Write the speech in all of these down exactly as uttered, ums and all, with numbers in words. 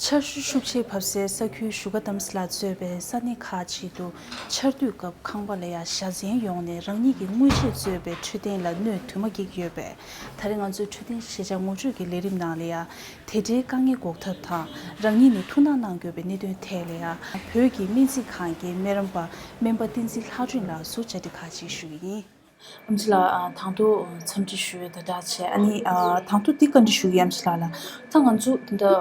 ཆར་ཆུ་ཤུགས་ཆེ་བབས་སའི་ས་ཁུལ་བཞུགས་སྒར་རྡ་རམ་ས་ལ་གཙོས་པའི་ས་གནས་ཁག་ཅིག་ཏུ་ཆར་དུས་སྐབས་ཁང་པ་ལ་ཡང་བཞའ་ཚན་ཡོང་ནས་རང་ཉིད་ཀྱི་དངུལ་ཆས་གཙོས་པའི་འཕྲོད་བསྟེན་ལ་གནོད་དུ་མ་འགེལ་ཡོད་པས། ད་རེས་ང་ཚོའི་འཕྲོད་བསྟེན་ཤེས་བྱ་ངོ་སྤྲོད་ཀྱི་ལས་རིམ་ནང་ལ་ཡང་དེ་འབྲེལ་དཀའ་ངལ་འགོག་ཐབས་དང་རང་ཉིད་ནས་ཐུགས་སྣང་གནང་དགོས་པའི་གནད་དོན་ཐད་ལ་ཡང་བོད་ཀྱི་སྨན་རྩིས་ཁང་གི་སྨན་རམས་པ་སྨན་པ་བསྟན་འཛིན་ལྷ་སྒྲོན་ལགས་སུ་བཅར་འདྲི་ཁག་ཅིག་ཞུ་གི་ཡིན། ཨམ་ཆི་ལགས། ཨ། དང་ཐོག་འཚམས་འདྲི་ཞུ་ཡས་དང་སྦྲགས་བྱས། ཨ་ནི། ཨ། དང་ཐོག་འདི་བཀའ་འདྲི་ཞུ་གི་ཡིན། ཨམ་ཆི་ལགས་ལ། ད་ང་ཚོ་འདི་འདྲ་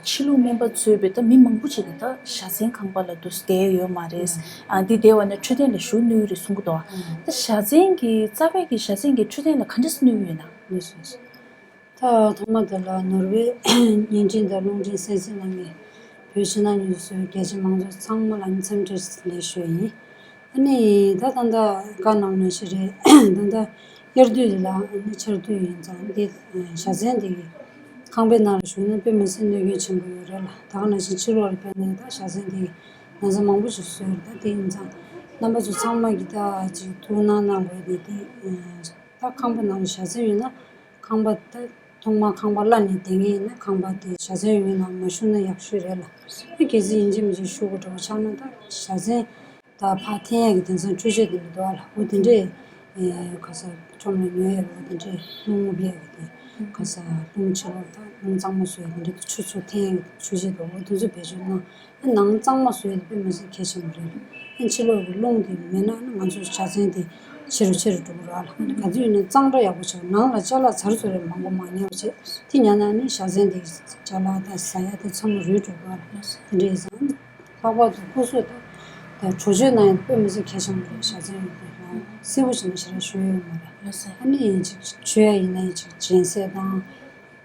ཕྱི་ལུགས་སྨན་པ་གཙོས་པའི་ད་མི་མང་པོ་ཅིག་གིས་ད་བཞའ་ཚན་ཁང་པ་ལ་འདུག་སེ་བསྡད་ཡོད་མ་རེད། ཨ། འདི་བསྡད་པ་ན་འཕྲོད་བསྟེན་ལ་ཞེ་པོ་གནོད་ཀྱི་རེད་གསུང་གི་འདུག་ད་བཞའ་ཚན་གྱི་རྩ་བའི་གི་བཞའ་ཚན་གྱི་འཕྲོད་བསྟེན་ལ་ག་འདྲ་སེ་གནོད་ཀྱི་ཡོད་ན། ལགས་སོ། ད་ཐོག་མ་དེ་ལ་ནོར་ཝེ་བརྙན་འཕྲིན་དང་རླུང་འཕྲིན་གསན་གཟིགས་གནང་མཁན་བོད་ཕྱི་ནང་གཉིས་སུ་བཞུགས་པའི་རྒྱ་ཆེ་མང་ཚོགས་ཚང་མ་ལ་ནི་འཚམས་འདྲི་ལེགས་ཞུ་ཡིན། ཨ་ནི་ད་ད་ལྟ་བཀའ་གནང་ནང་བཞིན་རེད། ད་ལྟ་དབྱར་དུས་འདི་ལ་ཨ་ནི་ཆར་དུས་ཡིན་ཙང་འདི་བཞའ་ཚན་འདི་གི་ཁང་པའི་ནང་ལ་བཞུགས་ན་དཔེ་མི་སྲིད་གནོད་སྐྱོན་ཆེན་པོ་ཡོད་རེད་ལ། ད་ག་ནང་བཞིན་ཕྱི་ལོགས་ལ་ཕེབས་ནས་ད་བཞའ་ཚན་འདི་གི་ན་ཚ་མང་པོ་ཞིག་བཟོས་རེད། ད་དེ་ཡིན་ཙང་རྣམ་པ་ཚོ་ཚང་མ་གིས་ད་ཅིག་ཐུགས་སྣང་གནང་དགོས་དེ་དེ། ད་ཁང་པ་ནང་ལ་བཞའ་ཚན་ཡོད་ན་ཁང་པ་ད་ཐོག་མར་ཁང་པ་གླ་ནས་བསྡད་མཁན་ཡིན་ན་ཁང་པ་དེ་བཞའ་ཚན་ཡོད་ན་མ་བཞུགས་ན་ཡག་ཤོས་རེད་ལ། ཨ་གལ་སྲིད་ཡིན་གཅིག་མིན་གཅིག་བཞུགས་དགོས་འདྲ་པོ་ཆགས་ན་ད་བཞའ་ཚན་ད་ཕར་འཐེན་ཡག་གི་དེང་སང་འཕྲུལ་ཆས་དེ་འདྲ་འདུག་ཨ་ལ། འོ་དེ་འདྲས་ཨེ་ག་ས་ཁྲོམ་ལ་ཉོ་ཡག་གི་འོ་དེ་འདྲས་རླུང་རྔུབ་ཡག་གི་དེ་ག་ས་རླུང་ཕྱི་ལོགས་ད་རླུང་གཙང་མ་བཟོ་ཡག་དེ་འདྲས་ཆུ་ཚོད་འཐེན་ཡག་གི་འཕྲུལ་ཆས་འདུག་འོ་དེ་ཚོ་བེད་སྤྱོད་གནང་། ནང་གཙང་མ་བཟོས་ཏེ་དཔེ་མི་སྲིད་གལ་ཆེན་པོ་རེད། ཨ་ཕྱི་ལོགས་ཀྱི་རླུང་དེ་མེད་ན་ང་ཚོའི་བཞའ་ཚན་དེ་ཆེ་རུ་ཆེ་རུ་འགྲོ་གི་རེད་ལ། ག་ཚོད་ཡིན་ན་གཙང་སྦྲ་ཡག་པོ་བྱས། ནང་ལ་ཅ་ལག་ཚར་ཚོ་རེ་མང་པོ་མ་ཉར་བ་བྱས། དེ་ཉར་ན་ནི་བཞའ་ཚན་དེ་ཅ་ལག་དང་ཟ་ཡག་དེ་ཚང་མ་རུལ་འགྲོ་གི་རེད་ལ། དེ་འདྲ་ཡིན་ཙང་ལྷག་པར་དུ་སྐུ་གཟུགས་དང་དང་གྲོགས་མཆོད་གནང་ཡག་དཔེ་མི་སྲིད་གལ་ཆེན་པོ་རེད། བཞའ་ཚན་ཡོད་དེ་ལ་གསལ་པོ་བྱས་ན་ཞེ་དྲག་ཞུ་ཡ་ཡོད་མ་རེད། ཨ་ནི་ཡིན་ཅིག་མཆོད་ཡག་ཡིན་ན་ཡིན་ཅིག་སྦྱིན་སྲེག་དང་།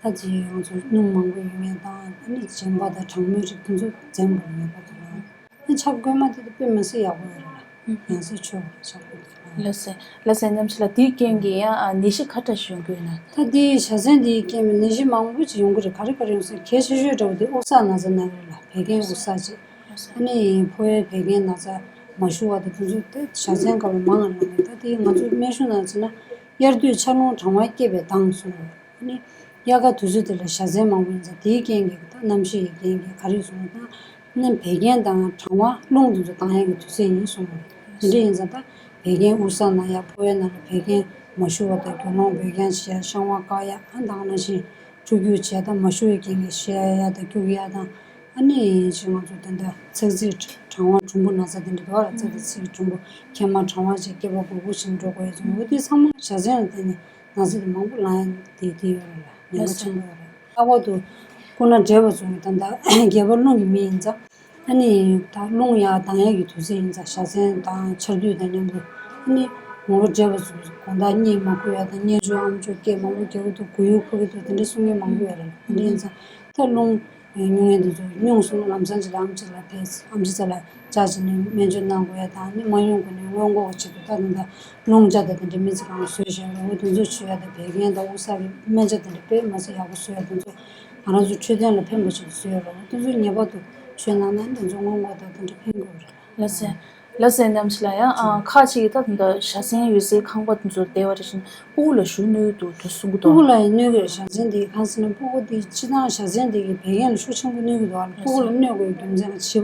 ད་ཅིག་ང་ཚོ་སྣུམ་མང་པོ་ཡོད་མཁན་དང་ཨ་ནི་སྦྱིན་པ་དང་གྲང་མོའི་རིགས་དེ་ཚོ་འཛེམ་དགོས་ངེས་པར་དུ་རེད། ཨ་ཆབ་བསྐོལ་མ་དེ་དཔེ་མི་སྲིད་ཡག་པོ་ཡོད་རེད་ལ། ཡང་སེ་མཆོད་པ་ཆབ་བསྐོལ་དེ་ལ། ལགས་སེ། ལགས་སེ། ཉམས་ཞིབ་ལ་དེའི་རྐྱེན་གྱིས་ཡང་ཨ་ནད་གཞི་ག་འདྲ་ཞིག་ཡོང་གི་ཡོད་ན། ད་དེའི་བཞའ་ཚན་དེའི་རྐྱེན་པས་ནད་གཞི་མང་པོ་ཅིག་ཡོང་གི་རེད། ག་རེ་ག་རེ་ཡོང་སྲིད། གལ་ཆེ་ཤོས་འདྲ་བོ་དེ་དབུགས་བསགས་ན་ཚ་ན་གི་རེད་ལ། བད་ཀན་དབུགས་བསགས་ཅིག་ཨ་ནི་ཕོ་བའི་བད་ཀན་ན་ཚ་མ་ཞུ་བ་དང་དེ་ཚོ་དེ་བཞའ་ཚན་སྐབས་ལ་མང་ང་ལངས་ནས། ད་དེ་ང་ཚོ་སྨན་གཞུང་ནང་བྱས་ན་དབྱར་དུས་ཆར་རླུང་གྲང་བ་སྐྱེད་པའི་མདངས་གསུངས་ཡོད། ཨ་ནི་དབྱར་ཁ་དུས་ཚོད་དེ་ལ་བཞའ་ཚན་མང་པོ་ཡིན་ཙང་དེའི་རྐྱེན་གྱིས་ད་གནམ་གཤིས་ཀྱི་རྐྱེན་གྱིས་ག་རེ་གསུངས་ན། ད་ནི་བད་ཀན་དང་གྲང་བ་རླུང་དེ་ཚོ་ལྡང་ཡག་གི་དུས་ཚོད་ཡིན་གསུངས་པ་རེད། དེ་འདྲ་ཡིན་ཙང་ད་བད་ཀན་དབུགས་བསགས་ན་ཡག་ཕོ་བའི་ནང་ལ་བད་ཀན་མ་ཞུ་བ་དང་རྒྱུ་ལོང་འབོད་རྐྱང་བྱེད་ཡག་བཤང་བ་བཀག་ཡག་ཨ་ནི་ད་ག་ནང་བཞིན་འཁྲུ་སྐྱུག་བྱས་ད་མ་ཞུ་བའི་རྐྱེན་གྱིས་བཤལ་ཡག་དང་སྐྱུག་ཡག་དང་། ཨ་ནི་ཅིག་ང་ཚོ་དེ་འདྲ་ཚགས་ཚིག་གྲང་བ་གྲུམ་བུ་ན་ཚ་དེ་འདྲ་འདུག་ཨ་ལ། ཚ་དང་ཚིགས་གྲུམ་བུ་མཁལ་མ་གྲང་བ་ཅིག་སྐེད་པ་སྦུ་སྦུ་ཞིག་འགྲོ་དགོས་ཡག་ཚོ་འོ་དེ་ཚང་མ་བཞའ་ཚན་ལ་བརྟེན་ནས། ན་ཚ་དེ་མང་པོ་ལངས་ཡག་དེ་དེ་ཡོད་རེད་ལ། ཉེན་ཁ་ཆེན་པོ་ཡོད་རེད། ལྷག་པར་དུ་སྐུ་ན་བགྲེས་པ་ཚོ་གི་ད་ལྟ་སྒལ་པ་རླུང་གི་མི་ཡིན་ཙང་། ཨ་ནི་ད་རླུང་ཡར་ལྡང་ཡག་གི་དུས་ཚོད་ཡིན་ཙང་བཞའ་ཚན་དང་ཆར་དུས་དང་མཉམ་དུ། ཨ་ནི་མོ་ལོ་བགྲེས་པ་ཚོ་དགོང་དག་གཉིད་མ་ཁུག་ཡག་དང་གཉེན་སྒྲིག་ཨམ་ཅོག་སྐད་མང་པོ་རྒྱག་གི་འདུག་མགོ་ཡུ་འཁོར་གྱི་འདུག་དེ་འདྲ་གསུང་མཁན་མང་པོ་ཡོད་རེད། དེ་འདྲ་ཡིན་ཙང་ད་རླུང་ཉུང་ངན་དེ་ཚོ་ཉུང་སོང་ན་ལམ་སང་ཅིག་ལ་ཨམ་ཆི་ལ་ཕེབས། ཨམ་ཆི་རྩ་ལ་བཅར་བྱས་ནས་སྨན་བཅོས་གནང་དགོས་ཡག་དང་། ཨ་ནི་མ་ཡོང་གོང་ནས་སྔོན་འགོག་གི་ཆེད་དུ་ད་ད་ལྟ་རླུང་ལྕགས་དང་དེ་འདྲའི་སྨན་རྩིས་ཁང་བཟོས་བཞག་ཡོད་རེད། འོ་དེ་ཚོ་མཆོད་ཡག་དང་བད་ཀན་དང་དབུགས་བསགས་ཀྱི་སྨན་ལྕགས་དེ་འདྲ་དཔེ་མི་སྲིད་ཡག་པོ་བཟོས་ཡག་དེ་ཚོ་ང་རང་ཚོའི་འཕྲོད་བསྟེན་ལ་ཕན་པ་ཞིག་བཟོས་ཡོད་རེད། འོ་དེ་ཚོ་ངེས་པར་དུ་མཆོད་གནང་ན་དེ་ཚོ་སྔོན་འགོག་དང་དེ་འདྲ་ཕན་གྱི་ཡོད་རེད། ལགས་སེ། ལགས་སེ། ཉམས་ཞིབ་ལ་ཡང་ཨ་ཁག་ཅིག་གིས་ད་ད་ལྟ་བཞའ་ཚན་ཡོད་སའི་ཁང་པ་དེ་ཚོར་བསྡད་པ་དེ་བཞིན་ཕྲུ་གུ་ལ་ཞུགས་གནོད་འདུག་དེ་གསུང་གི་འདུག་ཕྲུ་གུ་ལ་ཡང་གནོད་ཀྱི་རེད། བཞའ་ཚན་དེ་གང་ཟེར་ན་ཕྲུ་གུ་དེ་སྤྱིར་བཏང་བཞའ་ཚན་དེ་གིས་བད་ཀན་ལ་ཤུགས་ཆེན་པོ་གནོད་ཀྱི་འདུག་ཨ། ཕྲུ་གུ་ལ་གནོད་དགོས་རྒྱུ་མཚན་གཅིག་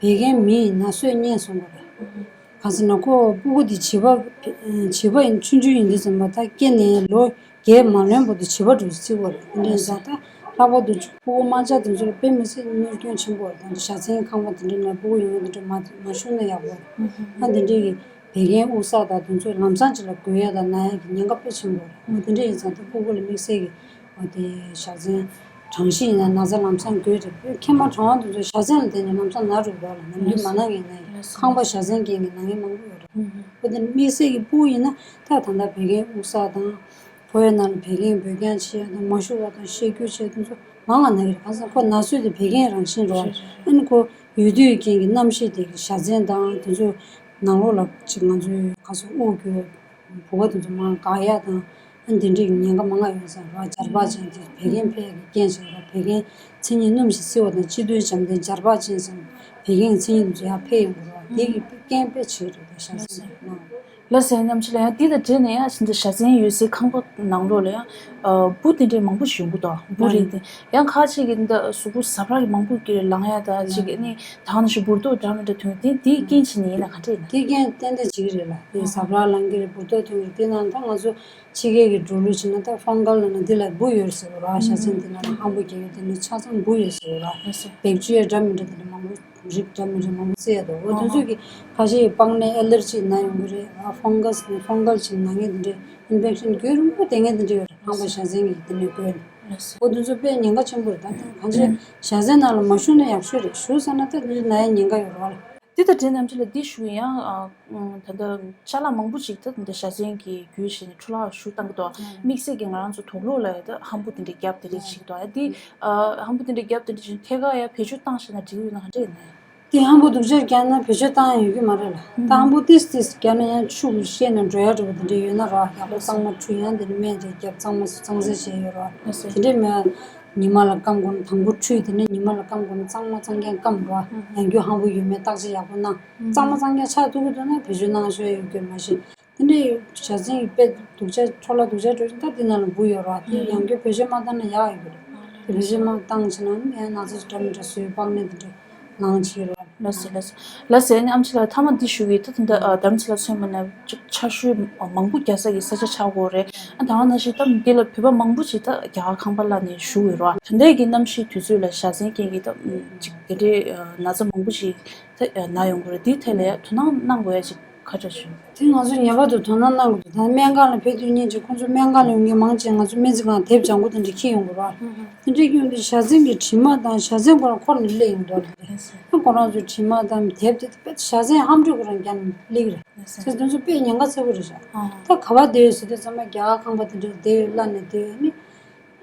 བད་ཀན་མི་ཡི་ན་ཚོད་སྙེག་སོང་བ་རེད། གང་ཟེར་ན་ཁོ་ཕྲུ་གུ་དེ་བྱིས་པ་བྱིས་པ་ཡིན་ཆུང་ཆུང་ཡིན་དུས་ཙམ་པ་ད་སྐྱེས་ནས་ལོ་བརྒྱད་མ་ལོན་བར་དུ་བྱིས་པ་འདྲ་བོ་བརྩི་དགོས་རེད། དེ་འདྲ་ཡིན་ཙང་ད་ལྷག་པར་དུ་ཕྲུ་གུ་དམར་ཆ་དེ་ཚོ་ལ་དཔེ་མི་སྲིད་གནོད་སྐྱོན་ཆེན་པོ་རེད། ད་བཞའ་ཚན་ཁང་པ་དེ་འདྲ་ནང་ཕྲུ་གུ་ཡོང་ཡག་དེ་འདྲ་མ་མ་ཞུགས་ན་ཡག་པོ་རེད། ཨ་དེ་འདྲ་གི་བད་ཀན་དབུགས་བསགས་དང་དེ་ཚོ་ལམ་སང་ཅིག་ལ་འགོས་ཡག་དང་ན་ཡག་གི་ཉེན་ཁ་དཔེ་ཆེན་པོ་རེད། ཨ་དེ་འདྲ་ཡིན་ཙང་ད་ཕྲུ་གུ་ལ་དམིགས་བསལ་གྱི་འོ་དེ་བཞའ་ཚན་གྲང་ཤུལ་ཡིན་ན་ན་ཚ་ལམ་སང་འགོས་རེད། མཁལ་མ་གྲང་བ་དེ་ཚོ་བཞའ་ཚན་ལ་བརྟེན་ནས་ལམ་སང་ན་འགྲོ་གི་འདུག་ལ། ནམ་རྒྱུན་མ་ན་མཁན་ན་ཡིན། ཁང་པ་བཞའ་ཚན་རྐྱེན་གྱིས་ན་མཁན་མང་པོ་ཡོད་རེད། འོ་དེ་དམིགས་བསལ་གྱི་ཕྲུ་གུ་ཡིན་ན་ད་ད་ལྟ་བད་ཀན་དབུགས་བསགས་དང་། ཕོ་བའི་ནང་ལ་བད་ཀན་འབོད་རྐྱང་བྱེད་ཡག་དང་མ་ཞུ་བ་དང་བཤལ་སྐྱུག་བྱེད་དེ་ཚོ་མང་ང་ན་གི་རེད། གང་ཟེར་ཁོ་ན་ཚོད་དེ་བད་ཀན་རང་བཞིན་རེད། ཨ་ནི་ཁོ་ཡོད་དུས་རྐྱེན་གྱིས་གནམ་གཤིས་དེ་གི་བཞའ་ཚན་དང་དེ་ཚོ་ནང་ལོགས་ལ་ཅིག་ང་ཚོའི་ག་ཚོད་དབུགས་རྒྱུ་བུ་ག་དེ་ཚོ་མང་འགག་ཡག་དང་། ཨ་ནི་དེ་འདྲའི་གི་ཉེན་ཁ་མང་ང་ཡོད་ས་རེད། འབྱར་བག་ཅན་དེ་བད་ཀན་འཕེལ་ཡག་གི་རྐྱེན་ཞིག་རེད། བད་ཀན་མཚན་ཉིད་སྣུམ་ཞིག་བསིལ་བ་དང་། སྤྱི་མཐུན་བྱམས་ལྡན་འབྱར་བག་ཅན་ཟེར་བད་ཀན་མཚན་ཉིད་དེ་ཚོ་ཡར་འཕེལ་ཡོང་གི་རེད། དེ་གི་རྐྱེན་དཔེ་ཆེ་གི་རེད། ད་བཞའ་ཚན་དེ་ནང་། ལགས་སོ། ཡང་གནམ་ཕྱི་ལ་ཡང་འདི་དང་འབྲེལ་ནས་ཡང་ཕྱི་ཟླ་བཞའ་ཚན་ཡོད་སའི་ཁང་པ་ནང་ལོགས་ལ་ཡང་ཨ་འབུ་དེ་འདྲའི་མང་པོ་ཞིག་ཡོང་གི་འདུག་འབུ་རིགས་དེ་ཡང་ཁ་ཅིག་གིས་འདི་གཟུགས་པོ་ཟ་འཕྲུག་གི་མང་པོ་གི་ལངས་ཡ་དང་ཅིག་ཨ་ནི་ད་ག་ནང་བཞིན་འབུར་ཏོག་འདྲ་མི་འདྲ་ཐོན་དེ་འདིའི་རྐྱེན་བྱས་ནས་ཡིན་ན་ག་འདྲ་ཡིན་ན། དེའི་རྐྱེན་ཏན་ཏན་བྱེད་ཀྱི་རེད་ལ། དེ་ཟ་འཕྲུག་ལངས་ཀྱི་རེད། འབུར་ཏོག་ཐོན་གྱི་རེད། དེ་ནང་ད་ང་ཚོ་ཕྱི་རྒྱལ་གྱི་འགྲོ་ལུགས་བྱས་ན་ད་ཧྥང་གལ་ལབ་ན་འདི་ལ་འབུ་ཡོད་ཟེར་བ་ར། བཞའ་ཚན་འདི་ནང་ལ་ཧམ་འབུ་རྒྱག་ཡོད། དེ་ནི་ཆ་ཚང་འབུ་ཡོད་ཟེར་བ་ར། ལགས་སོ། བེག་ཅུ་རི་ཡ་འདྲ་མི་འདྲ་དེ་འདྲ་མང་པོ་རིགས་འདྲ་མི་འདྲ་མང་པོ་བརྩི་ཡ་འདུག་འོ་དེ་ཚོ་གི་ཁ་ཤས་ཀྱི་པགས་ནད་ཨེ་ལར་ཇི་ན་ཡོང་གི་རེད། ཨ་ཧྥང་གལ་ནི་ཧྥང་གལ་ཅིག་ན་མཁན་དེ་འདྲ། ཨིན་ཕེག་ཤན་རྒྱུན་རིང་པོ་བསྡད་མཁན་དེ་འདྲ་ཡོད་རེད། ཁང་པ་བཞའ་ཚན་གྱི་དེ་འདྲ་བཀོལ་ནས། ལགས་སོ། འོ་དེ་ཚོ་དཔེ་ཉེན་ཁ་ཆེན་པོ་རེད། ད་ད་གང་ཅི་བཞའ་ཚན་ནང་ལ་མ་ཞུགས་ན་ཡག་ཤོས་རེད། ཞུགས་ཚར་ན་ད་དེ་ན་ཡ་ཉེན་ཁ་ཡོད་རེད་བ། འདི་དང་འབྲེལ་ནས་ཨེམ་ཆི་ལགས་འདི་ཞུ་ཡང་ཨ་ད་ལྟ་ཅ་ལག་མང་པོ་ཞིག་ད་ད་ལྟ་བཞའ་ཚན་གྱི་བརྒྱུད་བྱས་ནས་འཕྲོ་བརླག་ཞུ་བཏང་གི་འདུག་དམིགས་བསལ་གྱིས་ང་རང་ཚོ་དུག་ལོག་ལ་ཡ་ད་ཧམ་འབུ་དེ་འདྲའི་རྒྱབ་དེ་འདྲ་ཞིག་འདུག་ཡ་འདི་ཨ་ཧམ་འབུ་དེ་འདྲའི་རྒྱབ་དེ་འདྲ་ཞིག་ཐད་ཀར་ཡ་བེད་སྤྱོད་བཏང་ཤེས་ན་འགྲིག་ཡོད་ན་ག་འདྲ་ཡིན་ན། དེ་ཧམ་འབུ་དུག་ཆར་བརྒྱབ་ན་བེད་སྤྱོད་བཏང་ཡ་ཡོད་ཀྱི་མ་རེད་ལ། ད་ཧམ་འབུ་ཏིས་ཏིས་བརྒྱབ་ན་ཡང་ཆུ་ཤེད་ནས་འགྲོ་ཡ་འགྲོ་བ་དེ་འདྲ་ཡོད་ན་ར། ཡག་པོ་གཙང་མ་འཁྲུད་ཡང་དེ་འདྲ་སྨན་དེ་རྒྱབ་གཙང་མ་གཙང་སེལ་བྱས་ཡོད་ར། དེ་འདྲ་མེད། ཉི་མ་ལ་སྐམ་དགོས་ན་དང་པོ་འཁྲུད། དེ་ནས་ཉི་མ་ལ་སྐམ་དགོས་ན་གཙང་མ་གཙང་རྐྱང་སྐམ་ར། ཡང་རྒྱུ་ཧམ་འབུ་ཡོད་མེད་བརྟག་དཔྱད་ཡག་པོ་གནང་། གཙང་མ་གཙང་རྐྱང་ཆགས་ཐུབ་ཀྱི་འདུག་ན་བེད་སྤྱོད་གནང་ཤོག་ཡོད་དགོས་མ་གཞི། དེ་འདྲའི་བཞའ་ཚན་གྱི་དཔེ་དུག་ཆ་འཕྲོ་བརླག་དུག་ཆ་འགྲོ་བཞིན་ད་དེ་ནང་ལ་འབུ་ཡོད་ར། དེ་ཡང་རྒྱུ་བེད་སྤྱོད་མ་བཏང་ན་ཡག་ཡོད་གི་རེད། དེ་བེད་སྤྱོད་མ་བཏང་བྱས་ན་ཡང་ན་ཚ་འདྲ་མི་འདྲ་བཟོས་པགས་ནད་དེ་འདྲ་ལངས་བྱེད་ར། ལགས་སོ་ལགས་སོ། ལགས་སོ། ཨ་ནི་ཨེམ་ཆི་ལགས་མཐའ་མ་འདི་ཞུ་གི་ད་ད་ལྟ་ཨ་དྷ་རམ་ས་ལ་ཚོད་མ་ན་ཅིག་ཆར་ཞོད་མང་པོ་རྒྱག་ས་གི་ས་ཆ་ཆགས་ཀྱི་ཡོད་རེད། ཨ་ད་ག་ནང་བཞིན་ད་འདི་ལ་བོད་པ་མང་པོ་ཞིག་ད་རྒྱ་གར་ཁང་པ་གླ་ནས་བཞུགས་ཡོད་ར། ད་ལྟའི་གི་གནམ་གཤིས་དུས་ཚོད་ལ་བཞའ་ཚན་རྐྱེན་གྱིས་ད་ཅིག་དེ་འདྲའི་ན་ཚ་མང་པོ་ཞིག་ད་ན་ཡོང་གི་རེད། འདིའི་ཐད་ལ་ཡ་དོ་སྣང་གནང་དགོས་ཡ་ཅིག་ག་འདྲ་བྱུང་། དེ་ང་ཚོ་ངེས་པར་དུ་དོ་སྣང་གནང་དགོས་འདུག་ད་སྨན་ཁང་ལ་ཕེབས་དུས་ཉིན་གཅིག་ཁོང་ཚོ་སྨན་ཁང་ལ་ཡོང་མཁན་མང་ཆེ་ང་ཚོ་སྨན་རྩིས་ཁང་དེབ་ལྗང་ཁུ་དེ་འདྲ་འཁྱེར་ཡོང་དགོས་ར། དེ་འདྲ་འཁྱེར་ཡོང་དུས་བཞའ་ཚན་གྱི་དྲི་མ་དང་བཞའ་ཚན་ཁོ་རང་འཁོར་ནས་སླེབས་ཡོང་འདུག་ལ། ཁོ་རང་ཚོའི་དྲི་མ་དང་དེབ་དེ་དཔེ་བཞའ་ཚན་ཧམ་འདྲེ་ཁོ་རང་རྒྱབ་ནས་སླེབས་ཀྱི་རེད། བྱས་ཙང་དེ་ཚོ་དཔེ་ཉེན་ཁ་ཚ་པོ་རེད་ཤག་ད་ག་པར་བསྡད་ཡོད་ཟེར་དུས་ཚང་མ་རྒྱ་གར་ཁང་པ་དེ་འདྲ་བསྡད་ཡོད་གླ་ནས་བསྡད་ཡོད་ནི།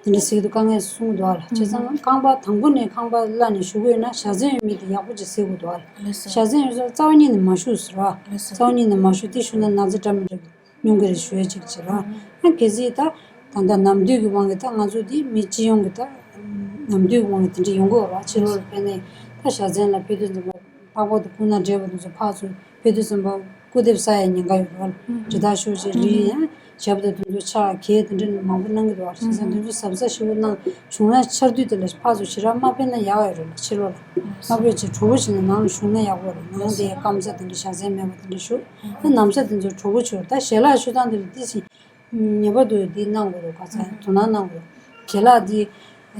དེ་འདྲ་ཟེར་གྱི་འདུག་དཀའ་ངལ་གསུངས་འདུག་ཨ་ལ། བྱས་ཙང་ཁང་པ་དང་པོ་ནས་ཁང་པ་གླ་ནས་བཞུགས་ཡོད་ན་བཞའ་ཚན་ཡོད་མེད་དེ་ཡག་པོ་ཅིག་གཟིགས་དགོས་འདུག་ཨ་ལ། ལགས་སོ། བཞའ་ཚན་ཡོད་ཚད་རྩ་བ་ཉིད་ནས་མ་བཞུགས་ཟེར་བ། ལགས་སོ། རྩ་བ་ཉིད་ནས་མ་བཞུགས། དེ་བཞུགས་ན་ན་ཚ་འདྲ་མི་འདྲ་ཉུང་གི་རེད་ཞུ་ཡ་ཅིག་བྱེད་ར། ཨ་གལ་སྲིད་ད་ད་ལྟ་ནམ་དུས་ཀྱི་དབང་གིས་ད་ང་ཚོ་འདི་མི་སྤྱི་ཡོངས་ཀྱི་ད་ནམ་དུས་ཀྱི་དབང་གིས་དེ་འདྲ་ཡོང་གི་ཡོད་ར། ཕྱི་ལོགས་ལ་ཕེབས་ནས་ད་བཞའ་ཚན་ལ་ཕེབས་དུས་ཙམ་པ་ལྷག་པར་དུ་སྐུ་ན་བགྲེས་པ་དེ་ཚོ་ཕར་ཚུར་ཕེབས་དུས་ཙམ་པ་སྐུ་དེབ་ཟ་ཡའི་ཉེན་ཁ་ཡོད་རེད་བ། ལ་རི་དྭགས་ཤོག་ཅིག་རི་ཡང་ཞབས་དང་དེ་ཚོ་ཆགས་གས་དེ་འདྲ་མང་པོ་གནང་གི་འདུག་བ། བྱས་ཙང་དེ་ཚོ་གཟབ་གཟབ་ཞེ་པོ་གནང་བྱུང་ན་ཆར་དུས་དེ་ལ་ཕར་ཚུར་ཞེ་དྲག་མ་ཕེབས་ན་ཡག་ཡོད་རེད་ལ། ཕྱི་ལོགས་ལ་མ་ཕེབས་ཅིག་གྲོགས་པོ་བྱས་ནས་ནང་ལ་བཞུགས་ན་ཡག་པོ་རེད། ནང་དེ་སྐམ་ས་དེ་འདྲ་བཞའ་ཚན་མེད་པ་དེ་འདྲ་བཞུགས་ན་ན་ཚ་དེ་ཚོ་གྲོགས་པོ་བྱེད་རེད། ད་ཞལ་ལག་མཆོད་སྟངས་དེ་ལ་ཏོག་ཙམ་ངེས་པར་དུ་འདི་གནང་དགོས་འདུག་ག་ཚོད་དོ་སྣང་གནང་དགོས་འདུག་ཞལ་ལག་འདི།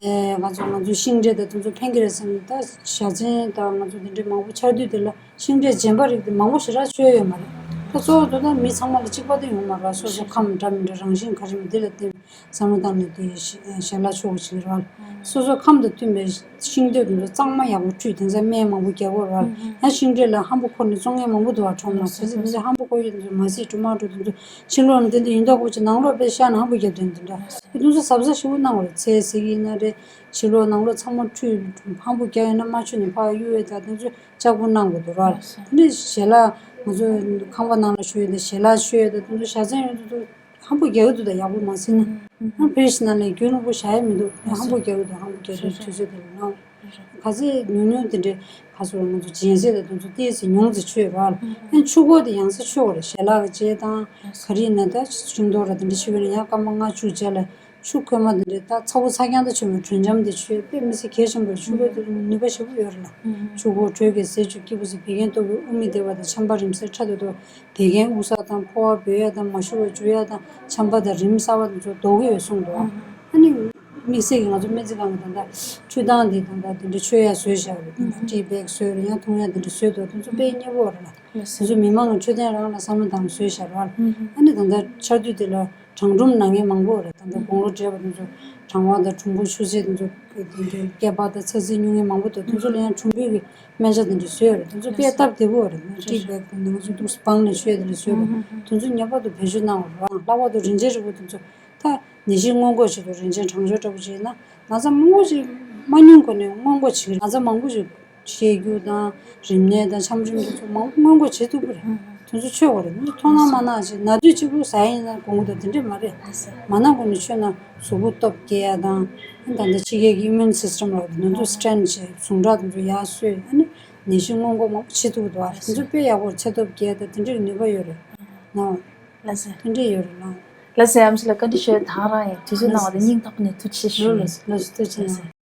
ཨེ་ང་ཚོ་ང་ཚོ་ཤིང་འབྲས་དང་དེ་ཚོ་ཕན་གྱི་རེད་བསམ་ནས། ད་བཞའ་ཚན་དང་ང་ཚོ་དེ་འདྲའི་མང་པོ་ཆར་དུས་དེ་ལ་ཤིང་འབྲས་རྗེན་པ་རིགས་དེ་མང་པོ་ཞེ་དྲག་མཆོད་ཡོད་མ་རེད། ད་གཙོ་བོ་དེ་ད་མི་ཚང་མ་ལ་གཅིག་པ་དེ་ཡོང་མ་རེད། སོ་སོ་ཁམས་འདྲ་མི་འདྲ་རང་བཞིན་ག་རེ་མི་དེ་ལ་བརྟེན་བསམ་བློ་བཏང་ནས་དེ་ཞལ་ལག་མཆོད་དགོས་ཀྱི་རེད། སོ་སོ་ཁམས་དང་མཐུན་པའི་ཤིང་འབྲས་དེ་ཚོ་གཙང་མ་ཡག་པོ་འཁྲུད། དེང་སང་སྨན་མང་པོ་རྒྱག་དགོས་རེད། ཡང་ཤིང་འབྲས་ལ་ཧམ་པ་འཁོར་ནས་བཙོང་མཁན་མང་པོ་འདུག་བ། ཁྲོམ་ལ་དེ་ཚོ་དེ་ཚོ་ཧམ་པ་འཁོར་ཡོད་དེ་ཚོ་མ་སྲིད་དྲི་མ་འགྲོ་དེ་ཚོ་ཕྱི་ལོགས་ནས་དེ་འདྲ་ཡིན་མདོག་པོ་ཅིག་ནང་ལོགས་པའི་ཤ་ནས་ཧམ་པ་བརྒྱབ་དེ་འདི་འདྲ། དེ་ཚོ་གཟབ་གཟབ་ཞེ་པོ་གནང་དགོས་རེད། ཚལ་ཟེར་གྱི་ཡིན་ན་རེད། ཕྱི་ལོགས་ནང་ལོགས་ཚང་མ་འཁྲུད། ཧམ་པ་རྒྱག་ཡོད་ན་མ་མཆོད་ནས་ཕར་གཡུག་ཡས་དང་དེ་ཚོ་ལྕགས་པོ་གནང་དགོས་འདུག་ར། དེ་འདྲ་ཞལ་ལག་ང་ཚོ་ཁང་པ་ནང་ལ་མཆོད་ཡས་དང་ཞལ་ལག་མཆོད་ཡས་དང་དེ་ཚོ་བཞའ་ཚན་ཡོད་དུས་ཧམ་པ་རྒྱག་གི་འདུག་ད་ཡག་པོ་མ་ཟིན་ན། ཧམ་ཕེབས་ཤིག་ན་ལས་རྒྱུན་རིང་པོ་བཞག་ཡས་མི་འདུག་ཧམ་པ་རྒྱག་གི་འདུག་ཧམ་པ་རྒྱག་དུས་དུས་ཚོད་དེ་ལ་ནང་། ག་ཚད་ཉུང་ཉུང་དེ་འདྲའི་ག་ཚོད་ང་ཚོ་སྦྱིན་སྲེག་དང་དེ་ཚོ་ཏོག་ཙམ་ཉུང་ཙམ་མཆོད་ར། ཨ་ཆུ་འཁོར་དེ་ཡང་སེ་མཆོད་དགོས་རེད། ཞལ་ལག་གི་རྗེས་དང་ག་རེ་ཡིན་ན་ད་ཤིང་ཏོག་ར་དེ་འདྲ་མཆོད་པ་ཡིན་ན་ཡང་སྐར་མ་ལྔ་བཅུ་རྗེས་ལ་ཆུ་ཁོལ་མ་དེ་འདྲ་ད་ཚ་པོ་ཚ་རྐྱང་ད་མཆོད་མ། དྲོད་འཇམ་དེ་མཆོད་དཔེ་མི་སྲིད་གལ་ཆེན་པོ་རེད། ཆུ་འཁོར་དེ་ནུས་པ་ཞེ་པོ་ཡོད་རེད་ལ། ཆུ་འཁོར་དྲོད་ཀྱི་ཟས་བཅུད་སྐྱེས་བུ་ཟས་བད་ཀན་ལྟ་བུའི་དབུགས་མི་བདེ་བ་དང་ཆམ་པ་རིམས་སེལ་ཕྲ་དོད་དོ། བད་ཀན་དབུགས་བསགས་དང་ཕོ་བ་འབོལ་ཡ་དང་མ་ཞུ་བ་འཇུ་ཡ་དང་ཆམ་པ་དང་རིམས་གསར་བ་དེ་ཚོ་ལྡོག་གི་ཡོད་གསུངས་འདུག་ཨ་ནི་དམིགས་བསལ་གྱི་ང་ཚོ་སྨན་རྩིས་ཁང་གི་ད་ལྟ་འཕྲུལ་ཐང་འདི་ད་ལྟ་དེ་འདྲ་མཆོད་ཡ་བཟོས་བཞག་རེད། ད་ལྟ་ཊི་བེག་བཟོས་རེད། ཡང་འཐུང་ཡ་དེ་འདྲ་བཟོས་འདུག་དེ་ཚོ་དཔེ་མཉེས་པོ་རེད་ལ། དེ་ཚོ་མི་མང་གི་འཕྲོད་བསྟེན་རང་ལ་བསམ་བློ་བཏང་བཟོས་བཞག་རེད་ལ། ཨ་ནི་ད་ལྟ་ཆར་དུས་དེ་ལ་གྲང་སྒྲོམ་ན་མཁན་མང་པོ་རེད། ད་ལྟ་དགུང་ལོ་བགྲེས་པ་དེ་ཚོ་གྲང་བ་དང་གྲུམ་བུ་ཆུ་སེར་དེ་ཚོ་དེ་འདྲའི་སྐེད་པ་དང་ཚ་ཚིགས་སྨྱུག་མཁན་མང་པོ་འདུག་དེ་ཚོ་ལ་ཡང་གྲུམ་བུའི་གི་སྨན་ཆ་དེ་འདྲ་བཟོས་ཡོད་རེད། དེ་ཚོ་དཔེ་སྟབས་བདེ་པོ་རེད། ཊི་བེག་དང་ང་ཚོ་འདུག་སྦངས་ནས་མཆོད་དེ་འདྲ་བཟོས་རེད། དེ་ཚོ་ངེས་པར་དུ་བེད་སྤྱོད་གནང་དགོས་རེད། ལྷག་པར་དུ་རིན་ཆེན་རིལ་བུ་དེ་ཚོ་ད་ནད་གཞི་སྔོན་འགོག་བྱེད་དུས་རིན་ཆེན་གྲང་སྦྱོར་འདྲ་པོ་བྱས་ན་ན་ཚ་མང་པོ་ཞིག་མ་ཉུང་གོ་ནས་སྔོན་འགོག་བྱེད་ཀྱི་རེད། ན་ཚ་མང་པོ་ཞིག་ཤེད་རྒྱུག་དང་རིམས་ནད་དང་ཆམ་རིམས་དེ་ཚོ་མང་པོ་སྔོན་འགོག་བྱེད་ཐུབ་ཀྱི་རེད། དེ་ཚོ་མཆོད་དགོས་རེད། དེ་ཚོ་མཐོང་སྣང་མ་གནང་ཞིག་ན་དུས་གཅིག་པུ་ཟ་ཡ་ཡིན་ན་དགོངས་ཀྱི་འདུག་དེ་འདྲས་མ་རེད། མ་གནང་གོང་ནས་མཆོད་ན་གཟུགས་པོ་སྟོབས་སྐྱེ་ཡ་དང་། ད་ལྟ་ཕྱི་རྒྱལ་གྱི་ཨིམ་མུན་སིས་ཊམ་ལ་ནང་དུ་སི་ཊྲེན་བྱས་ཟུངས་ཁྲག་དེ་ཚོ་ཡར་གསོས། ཨ་ནི་ནད་གཞི་སྔོན་འགོག་མང་པོ་བྱེད་ཐུབ་ཀྱི་འདུག་ཨ་དེ་ཚོ་དཔེ་ཡག་པོ་རེད། ཚེ་སྟོབས་རྒྱས་དང་དེ་འདྲས་ནུས་པ་ཡོད་རེད། ནོ། ལགས་སེ། མཐུན་སྒྲིལ་ཡོད་རེད་ལགས། ལགས་སེ། ཨམ་ཆི་ལགས་བཀའ་འདྲི་ཞུ་ཡ་ཐག་རང་ཡིན། དུས་ཚོད་གནང་བ་དང་སྙིང་ཐག་པ་ནས་ཐུགས་རྗེ་ཆེ་ཞུ། ལགས་སེ། ལགས་སེ། ཐུགས་རྗེ་ཆེ། ལགས་སེ།